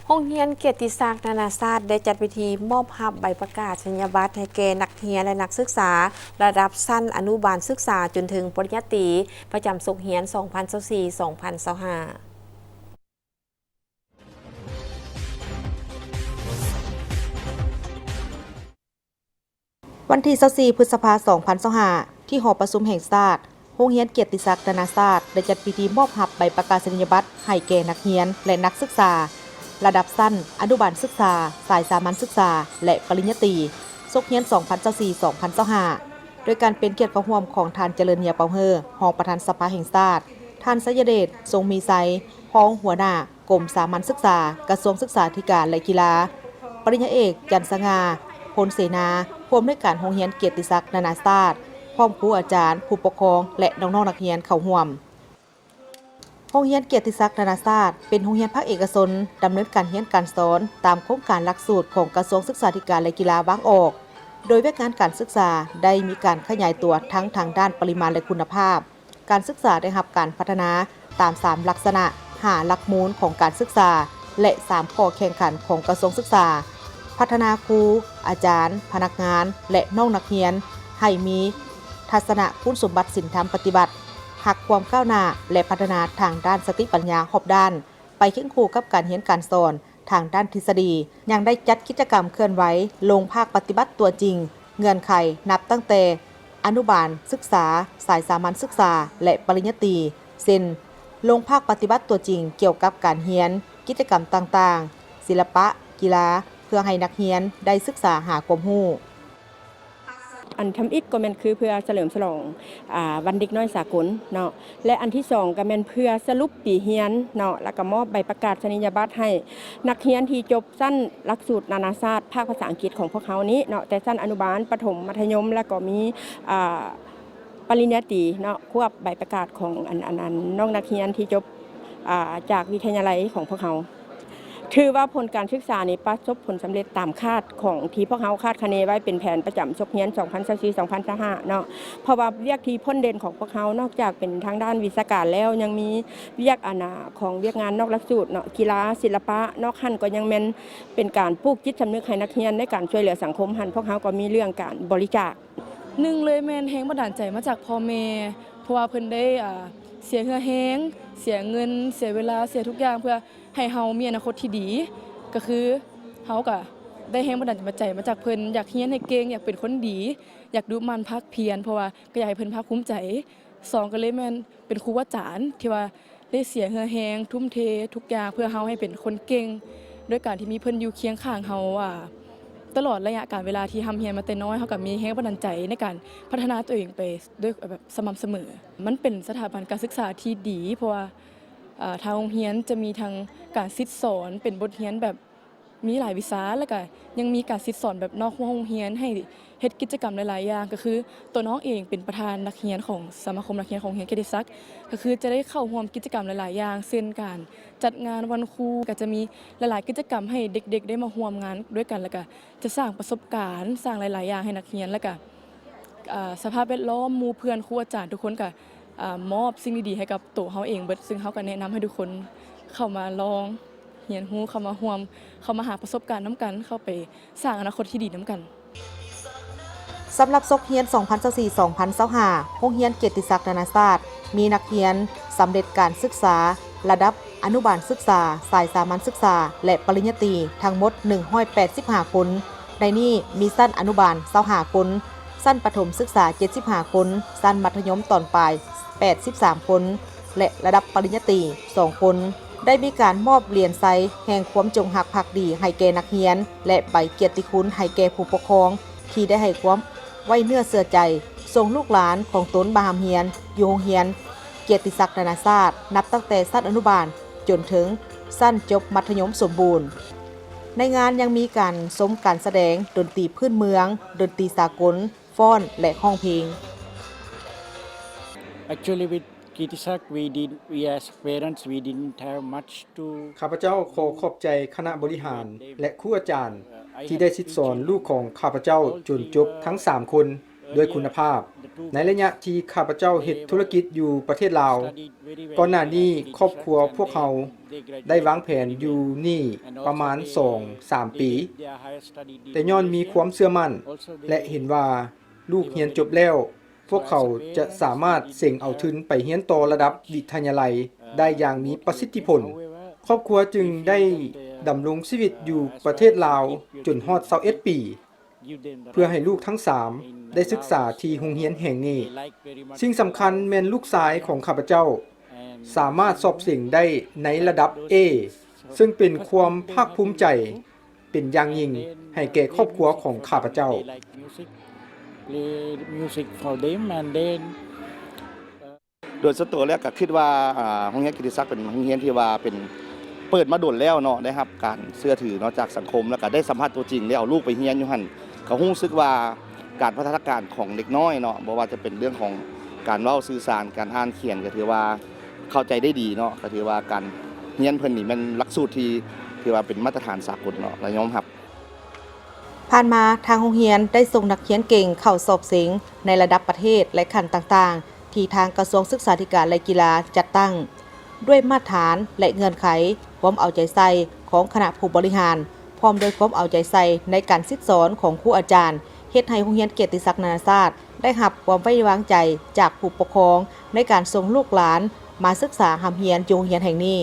ໂຮງຮຽນກຽດຕິສັກນານາຊາດ ໄດ້ຈັດພິທີມອບຮັບໃບປະກາສະນີຍະບັດໃຫ້ແກ່ນັກຮຽນ ແລະ ນັກສຶກສາລະດັບຊັ້ນອະນຸບານສຶກສາຈົນເຖິງປະລິນຍາຕີ ປະຈຳສົກຮຽນ ສອງພັນຊາວສີ່ ສອງພັນຊາວຫ້າ. ວັນທີຊາວສີ່ ພຶດສະພາ ສອງພັນຊາວຫ້າ ທີ່ຫໍປະຊຸມແຫ່ງຊາດ, ໂຮງຮຽນກຽດຕິສັກນານາຊາດ ໄດ້ຈັດພິທີມອບຮັບໃບປະກາສະນີຍະບັດໃຫ້ແກ່ນັກຮຽນ ແລະ ນັກສຶກສາລະດັບຊັ້ນອະນຸບານສຶກສາ, ສາຍສາມັນສຶກສາ ແລະ ປະລິນຍາຕີ ສົກຮຽນ ສອງພັນຊາວສີ່ ສອງພັນຊາວຫ້າ ໂດຍການເປັນກຽດເຂົ້າຮ່ວມຂອງທ່ານ ຈະເລີນ ເນຍເປົາເຮີ ຮອງປະທານສະພາແຫ່ງຊາດ, ທ່ານ ໄຊຍະເດດ ຊົງມີໄຊ ຮອງຫົວໜ້າ ກົມສາມັນສຶກສາ ກະຊວງສຶກສາທິການ ແລະ ກິລາ, ປະລິນຍາເອກ ຈັນສະຫງ່າ ພົນເສນາ ຜູ້ອຳນວຍການໂຮງຮຽນກຽດຕິສັກນານາຊາດ, ພ້ອມຄູອາຈານ, ຜູ້ປົກຄອງ ແລະ ນ້ອງໆນັກຮຽນເຂົ້າຮ່ວມ. ໂຮງຮຽນກຽດຕິສັກນານາຊາດ ເປັນໂຮງຮຽນພາກເອກະຊົນ ດຳເນີນການຮຽນການສອນຕາມໂຄງການຫຼັກສູດຂອງກະຊວງສຶກສາທິການ ແລະ ກິລາວາງອອກ, ໂດຍວຽກງານການສຶກສາໄດ້ມີການຂະຫຍາຍຕົວທັງທາງດ້ານປະລິມານ ແລະ ຄຸນນະພາບ. ການສຶກສາໄດ້ຮັບການພັດທະນາຕາມສາມລັກສະນະ, ຫ້າຫຼັກມູນຂອງການສຶກສາ ແລະ ສາມຂໍ້ແຂ່ງຂັນຂອງກະຊວງສຶກສາ, ພັດທະນາຄູ, ອາຈານ, ພະນັກງານ ແລະ ນ້ອງນັກຮຽນ ໃຫ້ມີທັດສະນະຄຸນສົມບັດສິນທຳປະຕິບັດ, ຮັກຄວາມກ້າວໜ້າ ແລະ ພັດທະນາທາງດ້ານສະຕິປັນຍາຮອບດ້ານ ໄປຄຽງຄູ່ກັບການຮຽນການສອນ ທາງດ້ານທິດສະດີ, ຍັງໄດ້ຈັດກິດຈະກຳເຄື່ອນໄຫວລົງພາກປະຕິບັດຕົວຈິງ, ເງື່ອນໄຂນັບຕັ້ງແຕ່ອະນຸບານສຶກສາ, ສາຍສາມັນສຶກສາ ແລະ ປະລິນຍາຕີ ເຊັ່ນ ລົງພາກປະຕິບັດຕົວຈິງກ່ຽວກັບການຮຽນ, ກິດຈະກຳຕ່າງໆ, ສິລະປະ, ກິລາ ເພື່ອໃຫ້ນັກຮຽນໄດ້ສຶກສາຫາຄວາມຮູ້. ອັນທຳອິດກໍແມ່ນຄືເພື່ອສະເຫຼີມສະຫຼອງ ອາ ວັນເດັກນ້ອຍສາກົນເນາະ ແລະ ອັນທີສອງກໍແມ່ນເພື່ອສະຫຼຸບປີຮຽນເນາະ ແລ້ວກໍມອບໃບປະກາສະນີຍະບັດໃຫ້ນັກຮຽນທີ່ຈົບຊັ້ນຫຼັກສູດນານາຊາດພາກພາສາອັງກິດຂອງພວກເຮົານີ້ເນາະ ແຕ່ຊັ້ນອະນຸບານ, ປະຖົມ, ມັດທະຍົມ ແລ້ວກໍມີ ອາ ປະລິນຍາຕີເນາະ ຄວບໃບປະກາສຂອງອັນ ອັນ ອັນນ້ອງນັກຮຽນທີ່ຈົບ ອາ ຈາກວິທະຍາໄລຂອງພວກເຮົາ. ຖືວ່າຜົນການສຶກສານີ້ປະສົບຜົນສຳເລັດຕາມຄາດຂອງທີ່ພວກເຮົາຄາດຄະເນໄວ້ເປັນແຜນປະຈຳສົກຮຽນ ສອງພັນຊາວສີ່ ສອງພັນຊາວຫ້າ ເນາະ ເພາະວ່າວຽກທີ່ພົ້ນເດັ່ນຂອງພວກເຮົາ ນອກຈາກເປັນທາງດ້ານວິຊາການແລ້ວ ຍັງມີວຽກ ອັນນາ ຂອງວຽກງານນອກຫຼັກສູດເນາະ ກິລາ, ສິລະປະ, ນອກຫັ້ນກໍຍັງແມ່ນເປັນການປູກຈິດສຳນຶກໃຫ້ນັກຮຽນໃນການຊ່ວຍເຫຼືອສັງຄົມ ຫັ້ນພວກເຮົາກໍມີເລື່ອງການບໍລິຈາກ. ໜຶ່ງເລີຍແມ່ນແຮງບັນດານໃຈມາຈາກພໍ່ແມ່ ເພາະວ່າເພິ່ນໄດ້ ອ່າ ເສຍເຫື່ອແຮງ, ເສຍເງິນ, ເສຍເວລາ, ເສຍທຸກຢ່າງເພື່ອ ໃຫ້ເຮົາມີອະນາຄົດທີ່ດີ ກໍຄືເຮົາກໍໄດ້ແຮງບັນດານໃຈມາຈາກເພິ່ນ ຢາກຮຽນໃຫ້ເກັ່ງ, ຢາກເປັນຄົນດີ, ຢາກດຸໝັ່ນພາກພຽນ ເພາະວ່າກໍຢາກໃຫ້ເພິ່ນພາກພູມໃຈ. ສອງ ກໍເລີຍແມ່ນເປັນຄູອາຈານທີ່ວ່າໄດ້ເສຍເຫື່ອແຮງ, ທຸ່ມເທທຸກຢ່າງເພື່ອເຮົາໃຫ້ເປັນຄົນເກັ່ງ ໂດຍການທີ່ມີເພິ່ນຢູ່ຄຽງຂ້າງເຮົາ ອາ ຕະຫຼອດໄລຍະການເວລາທີ່ຮ່ຳຮຽນມາແຕ່ນ້ອຍ, ເຮົາກໍມີແຮງບັນດານໃຈໃນການພັດທະນາຕົວເອງໄປໂດຍແບບສະໝ່ຳສະເໝີ. ມັນເປັນສະຖາບັນການສຶກສາທີ່ດີ ເພາະວ່າ ເອີ ທາງໂຮງຮຽນຈະມີທັງການສິດສອນເປັນບົດຮຽນແບບມີຫຼາຍວິຊາ ແລ້ວກະຍັງມີການສິດສອນແບບນອກຫ້ອງໂຮງຮຽນ ໃຫ້ເຮັດກິດຈະກຳຫຼາຍໆຢ່າງ. ກໍຄືຕົວນ້ອງເອງເປັນປະທານນັກຮຽນຂອງສະມາຄົມນັກຮຽນຂອງໂຮງຮຽນກຽດຕິສັກ ກໍຄືຈະໄດ້ເຂົ້າຮ່ວມກິດຈະກຳຫຼາຍໆຢ່າງ ເຊັ່ນ ການຈັດງານວັນຄູ ກໍຈະມີຫຼາຍໆກິດຈະກຳໃຫ້ເດັກໆໄດ້ມາຮ່ວມງານດ້ວຍກັນ ແລ້ວກະຈະສ້າງປະສົບການ ສ້າງຫຼາຍໆຢ່າງໃຫ້ນັກຮຽນ ແລ້ວກະ ອາ ສະພາບແວດລ້ອມ, ໝູ່ເພື່ອນ, ຄູອາຈານ ທຸກຄົນກະ ອາ ມອບສິ່ງດີໆໃຫ້ກັບໂຕເຮົາເອງເບິດ, ຊຶ່ງເຮົາກະແນະນຳໃຫ້ທຸກຄົນເຂົ້າມາລອງຮຽນຮູ້, ເຂົ້າມາຮ່ວມ, ເຂົ້າມາຫາປະສົບການນຳກັນ, ເຂົ້າໄປສ້າງອະນາຄົດທີ່ດີນຳກັນ. ສຳລັບສົກຮຽນ ສອງພັນຊາວສີ່ ສອງພັນຊາວຫ້າ ໂຮງຮຽນກຽດຕິສັກນານາຊາດ ມີນັກຮຽນສຳເລັດການສຶກສາລະດັບອະນຸບານສຶກສາ, ສາຍສາມັນສຶກສາ ແລະ ປະລິນຍາຕີ ທັງໝົດ ໜຶ່ງຮ້ອຍແປດສິບຫ້າຄົນ. ໃນນີ້ມີຊັ້ນອະນຸບານ ຊາວຫ້າຄົນ, ຊັ້ນປະຖົມສຶກສາ ເຈັດສິບຫ້າຄົນ, ຊັ້ນມັດທະຍົມຕອນປາຍ ແປດສິບສາມຄົນ ແລະ ລະດັບປະລິນຍາຕີ ສອງຄົນ. ໄດ້ມີການມອບຫຼຽນໄຊແຫ່ງຄວາມຈົງຮັກພັກດີໃຫ້ແກ່ນັກຮຽນ ແລະ ໃບກຽດຕິຄຸນໃຫ້ແກ່ຜູ້ປົກຄອງ ທີ່ໄດ້ໃຫ້ຄວາມໄວ້ເນື້ອເຊື່ອໃຈ ສົ່ງລູກຫຼານຂອງຕົນມາຮ່ຳຮຽນຢູ່ໂຮງຮຽນກຽດຕິສັກນານາຊາດ ນັບຕັ້ງແຕ່ຊັ້ນອະນຸບານຈົນເຖິງຊັ້ນຈົບມັດທະຍົມສົມບູນ. ໃນງານຍັງມີການຊົມການສະແດງດົນຕີພື້ນເມືອງ, ດົນຕີສາກົນ, ຟ້ອນ ແລະ ຮ້ອງເພງ. Actually, with Kitisak, we did, we as parents, we didn't have much to ຂ້າພະເຈົ້າຂໍຂອບໃຈຄະນະບໍລິຫານ ແລະ ຄູອາຈານ ທີ່ໄດ້ສິດສອນລູກຂອງຂ້າພະເຈົ້າຈົນຈົບທັງສາມຄົນດ້ວຍຄຸນນະພາບ. ໃນໄລຍະທີ່ຂ້າພະເຈົ້າເຮັດທຸລະກິດຢູ່ປະເທດລາວ, ກ່ອນໜ້ານີ້ຄອບຄົວພວກເຮົາໄດ້ວາງແຜນຢູ່ນີ້ປະມານສອງສາມປີ ແຕ່ຍ້ອນມີຄວາມເຊື່ອໝັ້ນ ແລະ ເຫັນວ່າລູກຮຽນຈົບແລ້ວ ພວກເຂົາຈະສາມາດເສັງເອົາທຶນໄປຮຽນຕໍ່ລະດັບວິທະຍາໄລໄດ້ຢ່າງມີປະສິດທິຜົນ. ຄອບຄົວຈຶ່ງໄດ້ດຳລົງຊີວິດຢູ່ປະເທດລາວຈົນຮອດຊາວເອັດປີ ເພື່ອໃຫ້ລູກທັງສາມໄດ້ສຶກສາທີ່ໂຮງຮຽນແຫ່ງນີ້. ສິ່ງສຳຄັນແມ່ນລູກຊາຍຂອງຂ້າພະເຈົ້າສາມາດສອບເສັງໄດ້ໃນລະດັບ A ເຊິ່ງເປັນຄວາມພາກພູມໃຈເປັນຢ່າງຍິ່ງໃຫ້ແກ່ຄອບຄົວຂອງຂ້າພະເຈົ້າ. ໂດຍສ່ວນຕົວແລ້ວກໍຄິດວ່າ ອ່າ ໂຮງຮຽນກິດຕິສັກເປັນໂຮງຮຽນທີ່ວ່າເປັນ ເປີດມາດົນແລ້ວເນາະ ໄດ້ຮັບການເຊື່ອຖືເນາະຈາກສັງຄົມ ແລ້ວກໍໄດ້ສຳຜັດຕົວຈິງ ໄດ້ເອົາລູກໄປຮຽນຢູ່ຫັ້ນ ກໍຮູ້ສຶກວ່າການພັດທະນາການຂອງເດັກນ້ອຍເນາະ ບໍ່ວ່າຈະເປັນເລື່ອງຂອງການເວົ້າສື່ສານ ການອ່ານຂຽນ ກໍຖືວ່າເຂົ້າໃຈໄດ້ດີເນາະ ກໍຖືວ່າການຮຽນເພິ່ນນີ້ແມ່ນຫຼັກສູດທີ່ ທີ່ວ່າເປັນມາດຕະຖານສາກົນເນາະ ແລະ ຍອມຮັບ. ຜ່ານມາທາງໂຮງຮຽນໄດ້ສົ່ງນັກຮຽນເກັ່ງເຂົ້າສອບເສັງໃນລະດັບປະເທດ ແລະ ຂັ້ນຕ່າງໆ ທີ່ທາງກະຊວງສຶກສາທິການ ແລະ ກິລາຈັດຕັ້ງ ດ້ວຍມາດຖານ ແລະ ເງື່ອນໄຂຄວາມເອົາໃຈໃສ່ຂອງຄະນະຜູ້ບໍລິຫານ ພ້ອມດ້ວຍຄວາມເອົາໃຈໃສ່ໃນການສິດສອນຂອງຄູອາຈານ ເຮັດໃຫ້ໂຮງຮຽນກຽດຕິສັກນານາຊາດໄດ້ຮັບຄວາມໄວ້ວາງໃຈຈາກຜູ້ປົກຄອງ ໃນການສົ່ງລູກຫຼານມາສຶກສາຮ່ຳຮຽນຢູ່ໂຮງຮຽນແຫ່ງນີ້.